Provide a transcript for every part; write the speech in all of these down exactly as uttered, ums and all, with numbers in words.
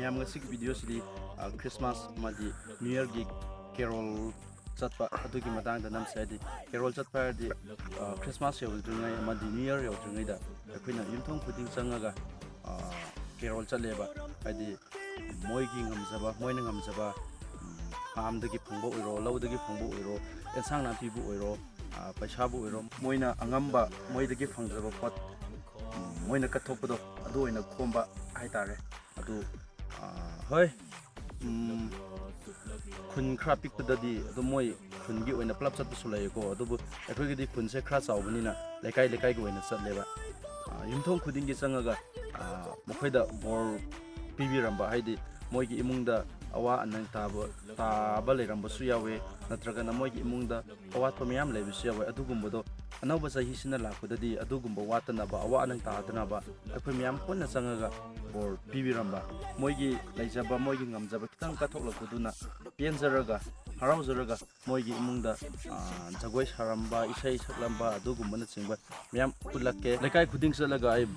ꯃꯌꯥꯝ, ꯉꯁꯤꯒꯤ ꯚꯤꯗꯤꯑꯣꯁꯤꯗꯤ ꯈ꯭ꯔꯤꯁꯃꯥꯁ ꯑꯃꯗꯤ ꯅ꯭ꯌꯨ ꯌꯔꯒꯤ ꯀꯦꯔꯣꯜ ꯆꯠꯄ ꯑꯗꯨꯒꯤ ꯃꯇꯥꯡꯗ ꯅꯝꯁꯦ꯫ ꯍꯥꯏꯗꯤ ꯀꯦꯔꯣꯜ ꯆꯠꯄ ꯍꯥꯏꯔꯗꯤ ꯈ꯭ꯔꯤꯁꯃꯥꯁ ꯌꯧꯗ꯭ꯔꯤꯉꯩ ꯑꯃꯗꯤ ꯅ꯭ꯌꯨ ꯌꯔ ꯌꯧꯗ꯭ꯔꯤꯉꯩꯗ ꯑꯩꯈꯣꯏꯅ ꯌꯨꯝꯊꯣꯡ ꯈꯨꯗꯤꯡ ꯆꯪꯉꯒ ꯀꯦꯔꯣꯜ ꯆꯠꯂꯦꯕ꯫ ꯍꯥꯏꯗꯤ ꯃꯣꯏꯒꯤ ꯉꯝꯖꯕ, ꯃꯣꯏꯅ ꯉꯝꯖꯕ, ꯐꯥꯝꯗꯒꯤ ꯐꯪꯕ ꯑꯣꯏꯔꯣ, ꯂꯧꯗꯒꯤ ꯐꯪꯕ ꯑꯣꯏꯔꯣ, ꯑꯦꯟꯁꯥꯡ ꯅꯥꯄꯤꯕꯨ ꯑꯣꯏꯔꯣ, ꯄꯩꯁꯥꯕꯨ ꯑꯣꯏꯔꯣ, ꯃꯣꯏꯅ ꯑꯉꯝꯕ, ꯃꯣꯏꯗꯒꯤ ꯐꯪꯖꯕ ꯄꯣꯠ, ꯃꯣꯏꯅ ꯀꯠꯊꯣꯛꯄꯗꯣ, ꯑꯗꯨ ꯑꯣꯏꯅ ꯈꯣꯝꯕ ꯍꯥꯏꯇꯥꯔꯦ꯫ ꯑꯗꯨ ꯍꯣꯏ, ꯈꯨꯟ ꯈꯔ ꯄꯤꯛꯄꯗꯗꯤ ꯑꯗꯨꯝ ꯃꯣꯏ ꯈꯨꯟꯒꯤ ꯑꯣꯏꯅ ꯄꯨꯂꯞ ꯆꯠꯄꯁꯨ ꯂꯩꯌꯦꯀꯣ꯫ ꯑꯗꯨꯕꯨ ꯑꯩꯈꯣꯏꯒꯤꯗꯤ ꯈꯨꯟꯁꯦ ꯈꯔ ꯆꯥꯎꯕꯅꯤꯅ ꯂꯩꯀꯥꯏ ꯂꯩꯀꯥꯏꯒꯤ ꯑꯣꯏꯅ ꯆꯠꯂꯦꯕ꯫ ꯌꯨꯝꯊꯣꯡ ꯈꯨꯗꯤꯡꯒꯤ ꯆꯪꯉꯒ ꯃꯈꯣꯏꯗ ꯕꯣꯔ ꯄꯤꯕꯤꯔꯝꯕ, ꯍꯥꯏꯗꯤ ꯃꯣꯏꯒꯤ ꯏꯃꯨꯡꯗ ꯑꯋꯥ ꯑꯅꯥ ꯇꯥꯕ ꯇꯥꯕ ꯂꯩꯔꯝꯕꯁꯨ ꯌꯥꯎꯋꯦ, ꯅꯠꯇ꯭ꯔꯒꯅ ꯃꯣꯏꯒꯤ ꯏꯃꯨꯡꯗ ꯑꯋꯥꯠꯄ ꯃꯌꯥꯝ ꯂꯩꯕꯁꯨ ꯌꯥꯎꯋꯦ꯫ ꯑꯗꯨꯒꯨꯝꯕꯗꯣ ꯑꯅꯧꯕ ꯆꯍꯤꯁꯤꯅ ꯂꯥꯛꯄꯗꯗꯤ ꯑꯗꯨꯒꯨꯝꯕ ꯋꯥꯠꯇꯅꯕ, ꯑꯋꯥ ꯑꯅꯥ ꯇꯥꯗꯅꯕ ꯑꯩꯈꯣꯏ ꯃꯌꯥꯝ ꯄꯨꯟꯅ ꯆꯪꯉꯒ ꯕꯣꯔ ꯄꯤꯕꯤꯔꯝꯕ, ꯃꯣꯏꯒꯤ ꯂꯩꯖꯕ, ꯃꯣꯏꯒꯤ ꯉꯝꯖꯕ ꯈꯤꯇꯪ ꯀꯠꯊꯣꯛꯂꯛꯄꯗꯨꯅ ꯄꯦꯟꯖꯔꯒ, ꯍꯔꯥꯎꯖꯔꯒ ꯃꯣꯏꯒꯤ ꯏꯃꯨꯡꯗ ꯖꯒꯣꯏ ꯁꯥꯔꯝꯕ, ꯏꯁꯩ ꯁꯛꯂꯝꯕ, ꯑꯗꯨꯒꯨꯝꯕꯅꯆꯤꯡꯕ ꯃꯌꯥꯝ ꯎꯠꯂꯛꯀꯦ꯫ ꯂꯩꯀꯥꯏ ꯈꯨꯗꯤꯡ ꯆꯠꯂꯒ ꯑꯩ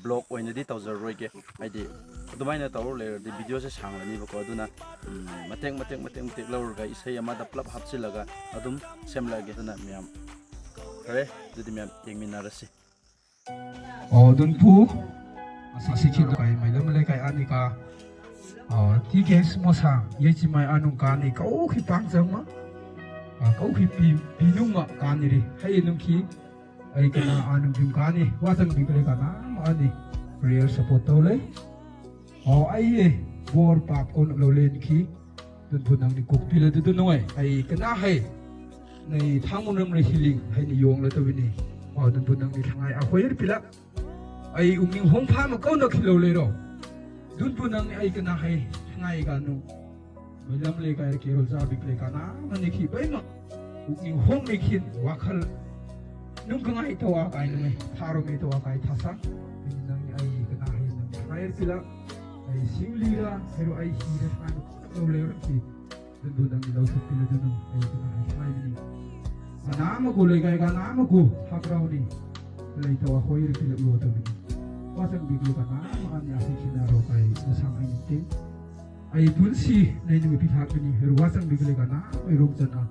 ꯕ꯭ꯂꯣꯛ ꯑꯣꯏꯅꯗꯤ ꯇꯧꯖꯔꯔꯣꯏꯒꯦ, ꯍꯥꯏꯗꯤ ꯑꯗꯨꯃꯥꯏꯅ ꯇꯧꯔ ꯂꯩꯔꯗꯤ ꯚꯤꯗꯤꯑꯣꯁꯦ ꯁꯥꯡꯂꯅꯤꯕꯀꯣ꯫ ꯑꯗꯨꯅ ꯃꯇꯦꯛ ꯃꯇꯦꯛ ꯃꯇꯦꯛ ꯃꯇꯦꯛ ꯂꯧꯔꯒ ꯏꯁꯩ ꯑꯃꯗ ꯄꯨꯂꯞ ꯍꯥꯞꯆꯤꯜꯂꯒ ꯑꯗꯨꯝ ꯁꯦꯝꯂꯛꯑꯒꯦ꯫ ꯑꯗꯨꯅ ꯃꯌꯥꯝ, ꯐꯔꯦ, ꯑꯗꯨꯗꯤ ꯃꯌꯥꯝ ꯌꯦꯡꯃꯤꯟꯅꯔꯁꯤ꯫ ꯑꯣ, ꯗꯨꯟꯄꯨ, ꯑꯁꯤ ꯁꯤꯈꯤ ꯀꯥꯏ ꯃꯩꯂꯝ ꯂꯩ ꯀꯥꯏ ꯑꯅꯤ ꯀꯥ꯫ ꯑꯣ, ꯇꯤ ꯀꯦ ꯃꯣꯁꯥ, ꯌꯦꯆꯤ ꯃꯥꯏ ꯑꯅꯨ ꯀꯥꯅꯤ ꯀꯧ ꯈꯤ ꯄꯥꯡ ꯆꯪꯃ꯫ ꯑ, ꯀꯧ ꯈꯤ ꯄꯤ, ꯄꯤ ꯅꯨꯡꯃ ꯀꯥꯅꯤ ꯔꯤ꯫ ꯍꯩ ꯅꯨꯡꯈꯤ, ꯑꯩ ꯀꯅꯥ ꯑꯅꯨ ꯌꯨꯝ ꯀꯥꯅꯤ, ꯋꯥ ꯆꯪ ꯄꯤ ꯀꯔꯦ ꯀꯅꯥ ꯑꯅꯤ꯫ ꯄ꯭ꯔꯦꯌꯔ ꯁꯄꯣꯔꯠ ꯇꯧ ꯂꯩ꯫ ꯑꯣ, ꯑꯩ ꯕꯣꯔ ꯄꯥꯞ ꯀꯣꯟ ꯂꯧ ꯂꯦꯟꯈꯤ꯫ ꯗꯨꯟꯄꯨ ꯅꯪꯅꯤ ꯀꯣꯛꯄꯤꯂꯗꯨꯗ ꯅꯨꯡꯉꯥꯏ꯫ ꯑꯩ ꯀꯅꯥ ꯍꯩ? ꯅꯩ ꯊꯥꯡꯃꯨꯅꯝ ꯂꯩ ꯍꯤꯂꯤꯡ ꯍꯩꯅ ꯌꯣꯡꯂꯗꯕꯅꯤ꯫ ꯑꯣ, ꯗꯨꯟꯄꯨ ꯅꯪꯅꯤ ꯊꯉꯥꯏ ꯑꯩꯈꯣꯏ ꯄꯤꯂ꯫ ꯑꯩ ꯎꯃꯤꯡ ꯍꯣꯡ ꯐꯥ ꯑꯃ ꯀꯧꯅ ꯈꯤꯜꯂꯧ ꯂꯩꯔꯣ? ꯗꯨꯟꯄꯨ ꯅꯪꯅꯤ ꯑꯩ ꯀꯅꯥ ꯍꯩ? ꯊꯉꯥꯏ ꯀꯥꯅꯨ꯫ ꯃꯩꯂꯝ ꯂꯩ ꯀꯥꯏ ꯀꯦꯔꯣꯜ ꯆꯥꯕꯤ ꯂꯩ ꯀꯅꯥ ꯑꯃꯅꯤ ꯈꯤ ꯕꯩꯃ꯫ ꯎꯃꯤꯡ ꯍꯣꯡ ꯂꯩꯈꯤꯟ ꯋꯥꯈꯜ꯫ ꯅꯨꯡ ꯀꯉꯥꯏ ꯇꯧ ꯀꯥꯏꯅ ꯃꯩ꯫ ꯊꯥꯔꯣ ꯃꯩ ꯇꯧ ꯀꯥꯏ ꯊꯥꯁꯥ꯫ ꯅꯪꯅꯤ ꯑꯩ ꯀꯅꯥ ꯍꯩ? ꯅꯪ ꯊꯉꯥꯏ ꯄꯤꯂ꯫ ꯑꯩ ꯁꯤꯡꯂꯤꯔ, ꯍꯩꯔꯣ ꯑꯩ ꯍꯤꯔ ꯁꯨꯃꯥꯏꯅ ꯀꯣꯟꯅ ꯂꯧ ꯂꯩꯔꯛꯈꯤ꯫ ꯑꯗꯨꯕꯨ ꯅꯪꯒꯤ ꯂꯧ ꯁꯨꯞꯄꯤꯔꯗꯨꯅ ꯑꯩ ꯀꯅꯥ ꯍꯥꯏꯕꯅꯤ? ꯀꯅꯥ ꯑꯃꯒꯨ ꯂꯩꯒꯥꯏ ꯀꯅꯥ ꯑꯃꯒꯨ ꯍꯥꯞꯄ꯭ꯔꯥꯎꯅꯤ? ꯂꯩꯇꯧ ꯑꯩꯈꯣꯏ ꯄꯤꯔꯛꯂꯣ ꯇꯧꯕꯅꯤ꯫ ꯋꯥꯆꯪꯕꯤꯒꯤ ꯀꯅꯥ ꯑꯃ ꯑꯅꯤ ꯑꯁꯤ ꯈꯤꯅꯔꯣ ꯀꯥꯏ ꯃꯁꯥꯡ ꯑꯩꯅ ꯑꯩ ꯄꯨꯟꯁꯤ ꯅꯩꯅ ꯅꯨꯄꯤ ꯍꯥꯞꯄꯅꯤ ꯍꯦꯔꯨꯋꯥ ꯆꯪꯕꯤꯒ ꯂꯩꯒ ꯅꯥ ꯑꯣꯏꯔꯣꯝ ꯆꯅ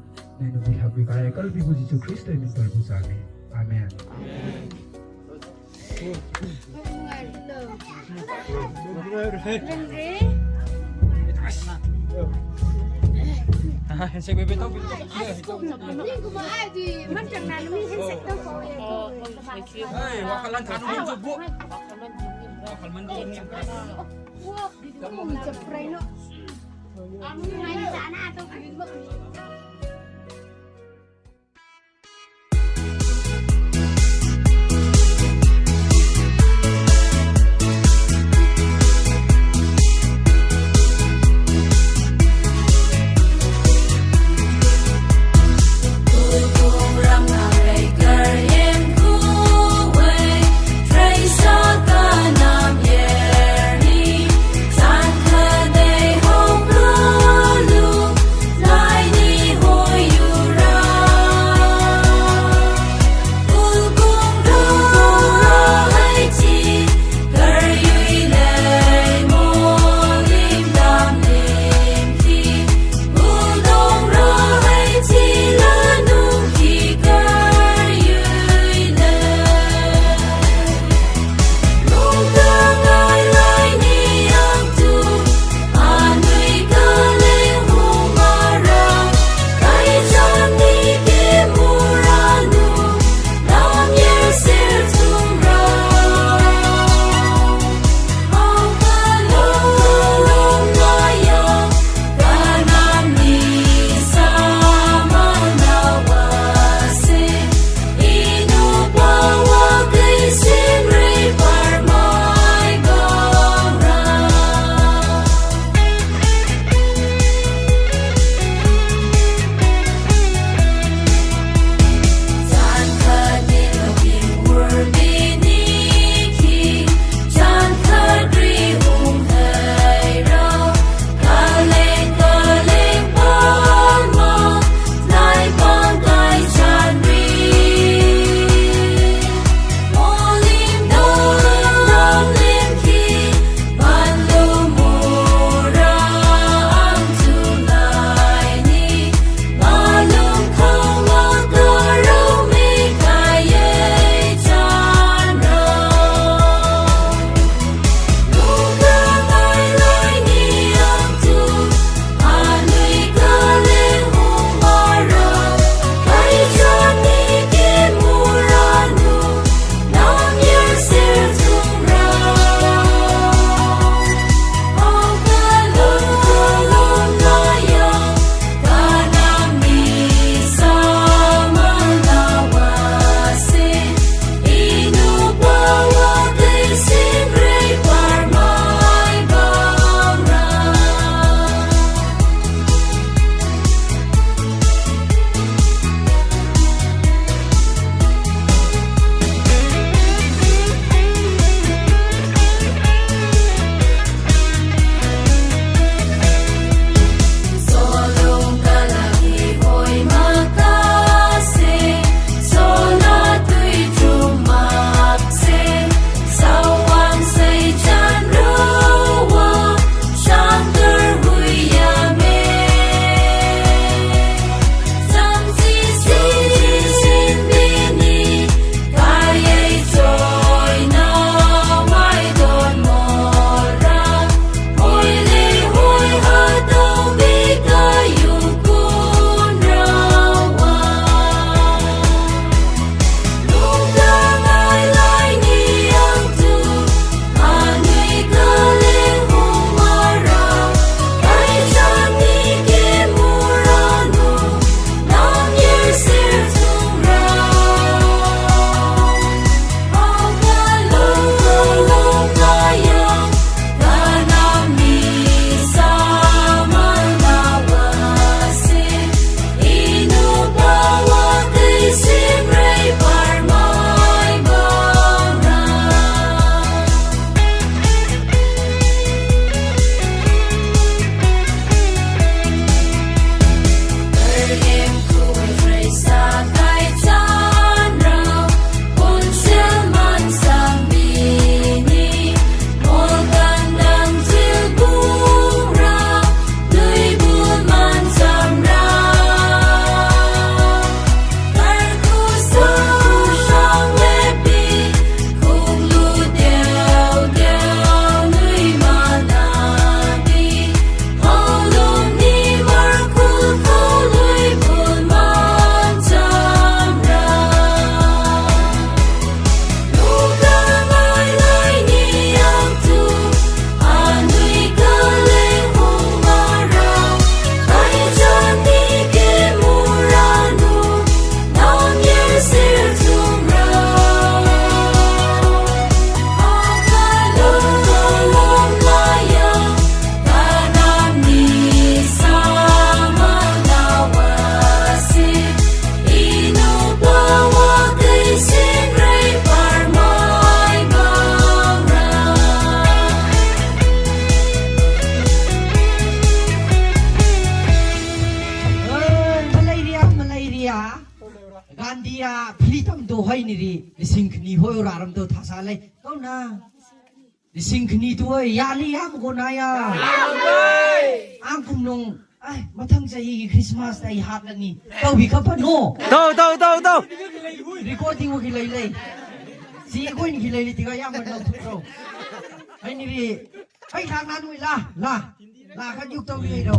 ꯅꯩꯅ ꯅꯨꯄꯤ ꯍꯥꯞꯄꯤ ꯀꯥꯏ ꯀꯜꯕꯤꯕꯨ ꯖꯤꯁꯨ ꯈ꯭ꯔꯤꯁꯇ ꯃꯤꯡ ꯄꯜꯕꯨ ꯆꯥꯅꯤ꯫ ꯑꯃꯦꯟ꯫ Handshake ꯕꯦꯕꯤ ꯇꯧꯕꯤ꯫ ꯃꯤꯒꯨꯝꯕ ꯍꯥꯏꯗꯤ ꯃꯟ ꯆꯪꯅ ꯃꯤ handshake ꯇꯧ ꯀꯧꯋꯦ꯫ ꯑꯩ ꯋꯥꯈꯜ ꯂꯥꯟ ꯊꯥꯅꯨ ꯅꯪꯁꯨ ꯕꯨ꯫ ꯋꯥꯈꯜ ꯃꯟ ꯇꯧꯅꯤ꯫ ꯅꯤꯔꯤ ꯂꯤꯁꯤꯡ ꯈꯅꯤ ꯍꯣꯏ ꯎꯔꯥꯔꯝꯗꯣ ꯊꯥꯁꯥ ꯂꯩ꯫ ꯀꯧꯅ? ꯂꯤꯁꯤꯡ ꯈꯅꯤ ꯇꯨ ꯍꯣꯏ ꯌꯥꯅꯤ ꯌꯥꯝ ꯀꯣꯅꯥꯌꯥ꯫ ꯑꯥꯡ ꯀꯨꯝꯅꯨꯡ꯫ ꯑꯩ ꯃꯊꯪ ꯆꯍꯤꯒꯤ ꯈ꯭ꯔꯤꯁꯃꯥꯁꯇ ꯑꯩ ꯍꯥꯠꯂꯅꯤ꯫ ꯇꯧꯕꯤ ꯈꯞꯄꯅꯣ꯫ ꯇꯧ, ꯇꯧ, ꯇꯧ, ꯇꯧ꯫ ꯔꯦꯀꯣꯔꯗꯤꯡ ꯑꯣꯏꯒꯤ ꯂꯩ ꯂꯩ꯫ ꯁꯤ ꯑꯩꯈꯣꯏꯅꯒꯤ ꯂꯩ ꯂꯩꯇꯦꯒ ꯌꯥꯝ ꯂꯧꯊꯣꯛꯈ꯭ꯔꯣ꯫ ꯑꯩꯅꯤꯔꯤ꯫ ꯑꯩ ꯂꯥꯛ ꯂꯥꯛ ꯅꯣꯏ ꯂꯥ ꯂꯥ꯫ ꯂꯥ ꯈꯔ ꯌꯨꯛ ꯇꯧꯔꯤ ꯑꯩꯗꯣ꯫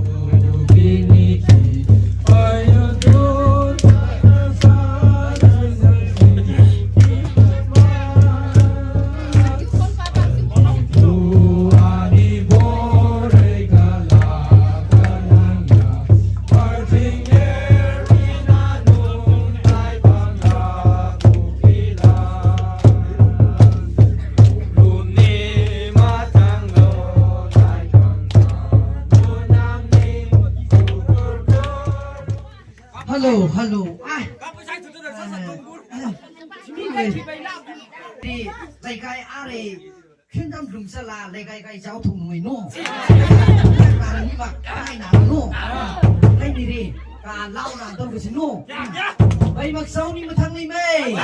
Hello, hello. ꯑꯥꯏ꯫ ꯂꯩꯀꯥꯏ ꯑꯥꯔꯦ꯫ ꯈꯤꯟꯗꯝ ꯂꯨꯝꯁꯂꯥ ꯂꯩꯀꯥꯏ ꯀꯥꯏ ꯆꯥꯎ ꯊꯣꯡ ꯅꯨꯡꯉꯥꯏꯅꯣ꯫ ꯇꯥꯔꯅꯤꯕ ꯀꯥꯏ ꯅꯥꯔꯅꯣ꯫ ꯂꯩꯅꯤꯔꯦ꯫ ꯀꯥ ꯂꯥꯎꯅ ꯇꯧꯕꯁꯤꯅꯣ꯫ ꯃꯩꯃꯛ ꯆꯥꯎꯅꯤ ꯃꯊꯪ ꯂꯩꯃꯩ꯫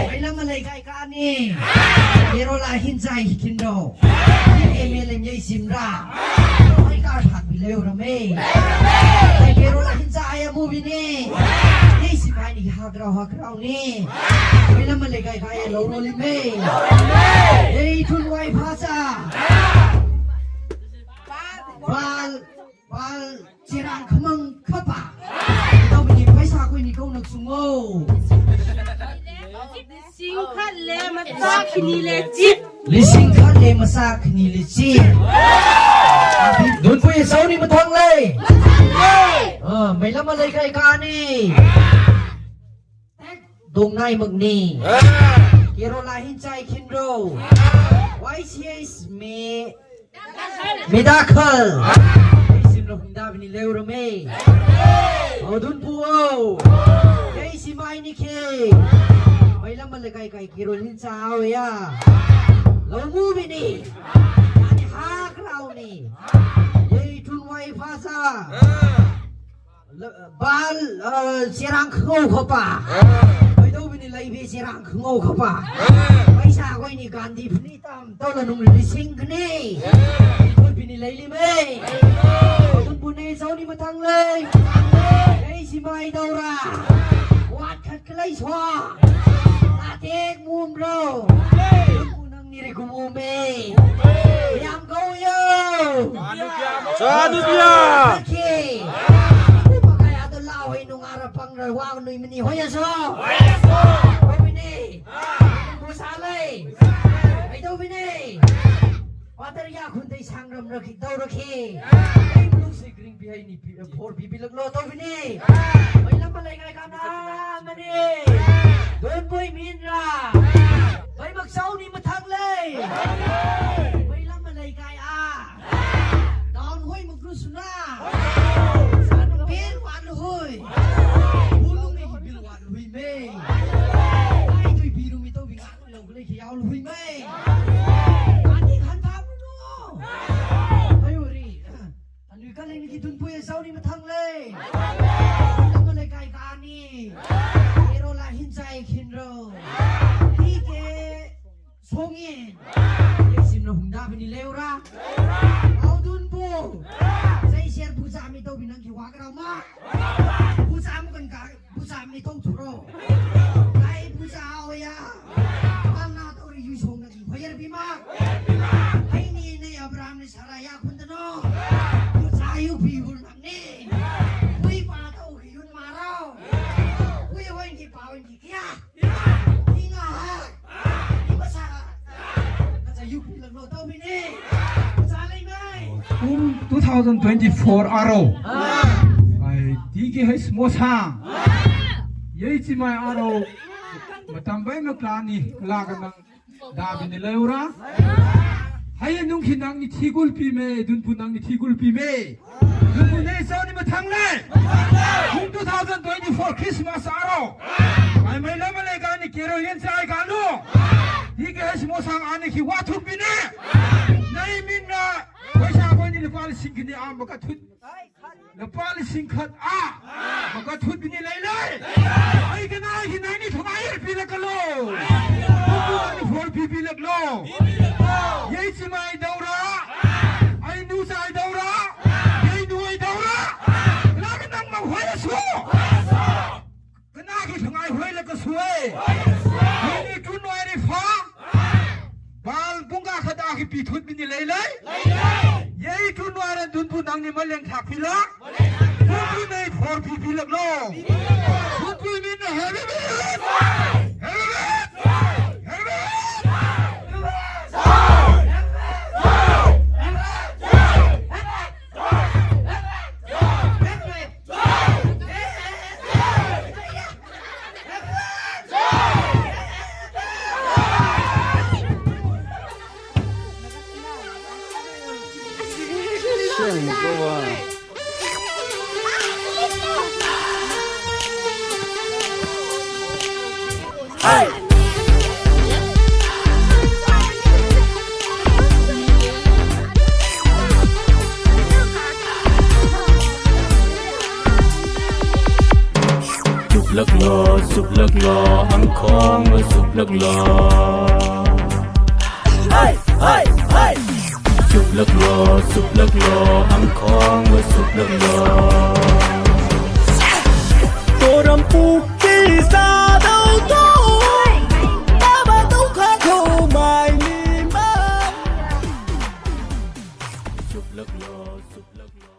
ꯃꯩꯂꯝ ꯂꯩꯀꯥꯏ ꯀꯥꯅꯤ꯫ ꯌꯦꯔꯣꯂꯥ ꯍꯤꯟꯖꯥꯏ ꯍꯤꯈꯤꯟꯗꯣ꯫ ꯑꯦꯝ ꯑꯦꯜ ꯑꯦꯝ ꯌꯩꯁꯤꯝꯔꯥ꯫ ꯍꯣꯏ ꯀꯥꯔ ꯊꯥꯛꯄꯤ ꯂꯩꯍꯧꯔꯝꯃꯦ꯫ ꯀꯩꯒꯦꯔꯣ ꯂꯥꯛꯈꯤꯟ ꯆꯥꯏ ꯑꯃꯨꯕꯤꯅꯦ꯫ ꯌꯩꯁꯤꯝ ꯍꯥꯏꯅꯤ ꯍꯥꯒ꯭ꯔꯥꯎ ꯍꯥꯒ꯭ꯔꯥꯎꯅꯦ꯫ ꯃꯩꯂꯝ ꯂꯩꯀꯥꯏ ꯀꯥꯏ ꯂꯧꯔꯣ ꯂꯤꯃꯦ꯫ ꯌꯩ ꯊꯨꯟ ꯋꯥꯏ ꯐꯥꯆꯥ꯫ ꯕꯥꯜ ꯕꯥꯜ ꯆꯦꯔꯥꯡ ꯈꯃꯪ ꯈꯄ꯫ ꯇꯧꯕꯅꯤ ꯄꯩꯁꯥ ꯑꯩꯈꯣꯏꯅꯤ ꯀꯧꯅ ꯆꯨꯡꯉꯣ꯫ ꯂꯤꯁꯤꯡ ꯈꯠꯂꯦ ꯃꯆꯥ ꯈꯤꯅꯤ ꯂꯦ ꯆꯤꯠ꯫ ꯂꯤꯁꯤꯡ ꯈꯠꯂꯦ ꯃꯆꯥ ꯈꯤꯅꯤ ꯂꯦ ꯆꯤꯠ꯫ ꯗꯨꯟꯄꯨꯏ ꯁꯧꯔꯤ ꯃꯊꯪ ꯂꯩ꯫ ꯑ, ꯃꯩꯂꯝ ꯂꯩꯀꯥꯏ ꯀꯥꯅꯤ꯫ ꯗꯣꯡꯅꯥꯏꯃꯛꯅꯤ꯫ ꯀꯦꯔꯣꯂꯥ ꯍꯤꯟꯆꯥꯏ ꯈꯤꯟꯔꯣ꯫ ꯋꯥꯏ ꯁꯤ ꯑꯦꯁ ꯃꯦ ꯃꯤꯗꯥꯈꯜ꯫ ꯌꯩꯁꯤꯝꯅ ꯍꯨꯝꯗꯥꯕꯤꯅꯤ ꯂꯩꯔꯝꯃꯦ꯫ ꯑꯗꯨꯟ ꯄꯨꯑꯣ꯫ ꯌꯩꯁꯤꯝ ꯃꯥꯏꯅꯤꯈꯦ꯫ ꯃꯩꯂꯝꯕ ꯂꯩꯀꯥꯏ ꯀꯥꯏ ꯀꯤꯔꯣꯜ ꯍꯤꯟꯆꯥ ꯍꯥꯎꯌꯥ꯫ ꯂꯧꯃꯨꯕꯤꯅꯤ꯫ ꯌꯥꯅꯤ ꯍꯥꯛ ꯂꯥꯎꯅꯤ꯫ ꯌꯩ ꯊꯨꯟ ꯋꯥꯏ ꯐꯥꯁꯥ꯫ ꯕꯥꯜ, ꯑ, ꯆꯦꯔꯥꯡ ꯈꯪꯍꯧ ꯈꯣꯠꯄ꯫ ꯑ꯫ ꯇꯧꯕꯤꯅꯤ ꯂꯩꯕꯤ ꯆꯦꯔꯥꯡ ꯈꯪꯍꯧ ꯈꯄ꯫ ꯄꯩꯁꯥ ꯑꯩꯈꯣꯏꯅꯤ ꯒꯥꯟꯙꯤ ꯐꯅꯤ ꯇꯝ ꯇꯧꯅ ꯅꯨꯡ ꯂꯤꯁꯤꯡ ꯈꯅꯤ꯫ ꯇꯧꯕꯤꯅꯤ ꯂꯩꯂꯤꯃꯩ꯫ ꯑꯗꯨꯝ ꯄꯨꯅꯦ ꯆꯧꯅꯤ ꯃꯊꯪ ꯂꯩ꯫ ꯑꯩ ꯁꯤꯃꯥꯏ ꯇꯧꯔ꯫ ꯋꯥꯠ ꯈꯠꯀ ꯂꯩ ꯁꯣ꯫ ꯂꯥꯇꯦꯛ ꯃꯨꯝꯕ꯭ꯔꯣ꯫ ꯅꯪ ꯅꯤꯔꯦ ꯈꯨꯃꯨꯝꯃꯦ꯫ ꯌꯥꯝ ꯀꯧꯌꯣ꯫ ꯆꯥꯅꯨꯕꯤꯌꯥ꯫ ꯆꯠꯈꯤ꯫ ꯃꯈꯥꯏ ꯑꯗꯨ ꯂꯥꯎ ꯍꯩ ꯅꯨꯡꯉꯥꯏꯔ ꯄꯪꯔ ꯋꯥ ꯅꯨꯏ ꯃꯅꯤ ꯍꯣꯏ ꯑꯁꯣ꯫ ꯍꯣꯏ ꯃꯅꯤ꯫ ꯕꯨꯁꯥ ꯂꯩ꯫ ꯀꯩꯗꯧꯕꯤꯅꯦ? ꯋꯥꯇꯔ ꯌꯥꯈꯨꯟꯗꯩ ꯁꯥꯡꯔꯝꯔꯈꯤ ꯇꯧꯔꯈꯤ꯫ ꯑꯩ ꯃꯅꯨꯡꯁꯤ ꯒ꯭ꯔꯤꯟ ꯕꯤꯍꯥꯏꯅꯤ ꯐꯣꯔ ꯄꯤꯕꯤꯂꯛꯂꯣ ꯇꯧꯕꯤꯅꯤ꯫ ꯃꯩ ꯂꯝꯕ ꯂꯩꯉꯥꯏ ꯀꯥꯟꯅ ꯑꯃꯅꯤ꯫ ꯗꯣꯟꯕꯣꯏ ꯃꯤꯟꯔꯥ꯫ ꯃꯩꯃꯛ ꯆꯥꯎꯅꯤ ꯃꯊꯪ ꯂꯩ꯫ ꯃꯩ ꯂꯝꯕ ꯂꯩꯀꯥꯏ ꯑꯥ꯫ ꯗꯥꯎꯟ ꯍꯣꯏ ꯃꯀ꯭ꯔꯨꯁꯨꯅ꯫ ꯁꯥꯅ ꯕꯦꯜ ꯋꯥꯠꯂꯨ ꯍꯣꯏ꯫ ꯕꯨꯂꯨꯡꯒꯤ ꯕꯤꯜ ꯋꯥꯠꯂꯨ ꯍꯨꯏ ꯃꯦ꯫ ꯀꯥꯏꯗꯣꯏ ꯕꯤꯔꯨ ꯃꯤ ꯇꯧꯕꯤ ꯉꯥꯛ ꯂꯧꯕ ꯂꯩꯈꯤ ꯌꯥꯎꯂꯨ ꯍꯨꯏ ꯃꯦ꯫ ꯀꯥꯟꯗꯤ ꯈꯟ ꯐꯥꯕꯅꯣ꯫ ꯑꯌꯣꯔꯤ꯫ ꯑꯅꯨꯏ ꯀꯂꯦꯡꯒꯤ ꯗꯨꯟꯄꯨꯏ ꯆꯥꯎꯔꯤ ꯃꯊꯪ ꯂꯩ꯫ ꯑꯃ ꯂꯩꯀꯥꯏ ꯀꯥꯅꯤ꯫ ꯍꯦꯔꯣ ꯂꯥ ꯍꯤꯟꯆꯥꯏ ꯈꯤꯟꯔꯣ꯫ ꯍꯤꯒꯦ ꯁꯣꯡꯉꯦ꯫ ꯌꯦꯛꯁꯤꯟꯅ ꯍꯨꯝꯗꯥꯕꯅꯤ ꯂꯩꯎꯔꯥ꯫ ꯑꯧꯗꯨꯟꯕꯨ꯫ ꯆꯩ ꯁꯦꯔ ꯄꯨꯖꯥ ꯃꯤ ꯇꯧꯕꯤ ꯅꯪꯒꯤ ꯋꯥꯒ꯭ꯔꯥ ꯃꯥ꯫ ꯄꯨꯖꯥ ꯑꯃ ꯀꯟ ꯀꯥ ꯄꯨꯖꯥ ꯃꯤ ꯇꯧ ꯊꯨꯔꯣ꯫ ꯀꯥꯏ ꯄꯨꯖꯥ ꯑꯣꯌꯥ꯫ ꯄꯥꯜꯅꯥ ꯇꯧꯔꯤ ꯌꯨ ꯁꯣꯡꯅ ꯈꯣꯌꯔ ꯕꯤꯃꯥ꯫ ꯍꯩꯅꯤ ꯅꯦ ꯑꯕ꯭ꯔꯥꯝꯅꯤ ꯁꯥꯔꯥ ꯌꯥ ꯈꯨꯟꯗꯅꯣ꯫ ꯄꯨꯖꯥ ꯌꯨ ꯄꯤ ꯍꯨꯜꯂꯝꯅꯤ꯫ ꯄꯨꯏ ꯄꯥ ꯇꯧ ꯌꯨꯟ ꯃꯥꯔꯣ꯫ ꯄꯨꯏ ꯍꯣꯏꯒꯤ ꯄꯥ ꯍꯣꯏꯒꯤ ꯀꯤꯌꯥ꯫ ꯏꯉꯥ ꯍꯥ꯫ ꯏꯃꯁꯥ꯫ ꯀꯆꯥ ꯌꯨ ꯄꯤꯂꯛꯂꯣ ꯇꯧꯕꯤꯅꯦ꯫ ꯄꯨꯖꯥ ꯂꯩꯃꯩ꯫ Two thousand twenty-four ꯑꯔꯧ꯫ ꯑꯥ꯫ ꯑꯩ ꯇꯤ ꯀꯦ ꯍꯩꯁ ꯃꯣꯁꯥ꯫ ꯌꯩ ꯆꯤꯃꯥꯏ ꯑꯔꯧ꯫ ꯃꯇꯝ ꯕꯩ ꯃꯀ꯭ꯂꯥꯅꯤ ꯀꯂꯥꯒ ꯅꯪ ꯗꯥꯕꯤꯅꯤ ꯂꯩꯎꯔꯥ꯫ ꯍꯌꯦ ꯅꯨꯡꯈꯤ ꯅꯪꯅꯤ ꯊꯤꯒꯨꯜ ꯄꯤꯃꯦ, ꯗꯨꯟꯄꯨ ꯅꯪꯅꯤ ꯊꯤꯒꯨꯜ ꯄꯤꯃꯦ꯫ ꯗꯨꯟꯄꯨ ꯅꯦ ꯆꯥꯎꯅꯤ ꯃꯊꯪ ꯂꯩ꯫ Two thousand twenty-four Christmas ꯑꯔꯧ꯫ ꯃꯥꯏ ꯃꯩ ꯂꯃ ꯂꯩ ꯀꯥꯅꯤ ꯀꯦꯔꯣ ꯌꯦꯟ ꯆꯥꯏ ꯀꯥꯅꯨ꯫ ꯇꯤ ꯀꯦ ꯍꯩꯁ ꯃꯣꯁꯥꯡ ꯑꯅꯤ ꯈꯤ ꯋꯥ ꯊꯨꯛꯄꯤꯅꯦ꯫ ꯅꯩ ꯃꯤꯟꯅ ꯄꯩꯁꯥ ꯑꯩꯈꯣꯏꯅꯤ ꯂꯨꯄꯥ ꯂꯤꯁꯤꯡ ꯈꯤꯅꯤ ꯑꯥꯝꯕ ꯀꯊꯨꯠ꯫ ꯂꯨꯄꯥ ꯂꯤꯁꯤꯡ ꯈꯠ ꯑꯥ꯫ ꯃꯀ ꯊꯨꯠꯄꯤꯅꯤ ꯂꯩ ꯂꯩ꯫ ꯑꯩ ꯀꯅꯥ ꯍꯤꯅꯥꯏꯅꯤ ꯊꯨꯒꯥ ꯂꯩ? ꯂꯩ! ꯌꯩ ꯊꯨ ꯅꯨꯡꯉꯥꯏꯔ ꯗꯨꯟꯄꯨ ꯅꯪꯒꯤ ꯃꯂꯦꯡ ꯊꯥꯛꯄꯤꯂꯣ? ꯗꯨꯟꯄꯨ ꯅꯩ ꯐꯣꯔ ꯄꯤꯕꯤꯂꯛꯂꯣ? ꯗꯨꯟꯄꯨ ꯃꯤꯅ ꯍꯦꯕꯤ ꯕꯤꯠ! ꯍꯦꯕꯤ ꯕꯤꯠ! ꯍꯦꯕꯤ ꯕꯤꯠ! ꯆꯨꯞꯂꯛꯂꯣ, ꯆꯨꯞꯂꯛꯂꯣ, ꯑꯪꯈꯣꯡꯕ ꯆꯨꯞꯂꯛꯂꯣ꯫ ꯍꯩ, ꯍꯩ, ꯍꯩ! ꯆꯨꯞꯂꯛꯂꯣ, ꯆꯨꯞꯂꯛꯂꯣ, ꯑꯪꯈꯣꯡꯕ ꯆꯨꯞꯂꯛꯂꯣ꯫ ꯄꯣꯔꯝ ꯄꯨꯛꯀꯤ ꯆꯥꯗꯧꯗꯣ, ꯇꯥꯕꯗꯧ ꯈꯥꯗꯧ ꯃꯥꯏ ꯃꯤꯃꯥ꯫ ꯆꯨꯞꯂꯛꯂꯣ, ꯆꯨꯞꯂꯛꯂꯣ꯫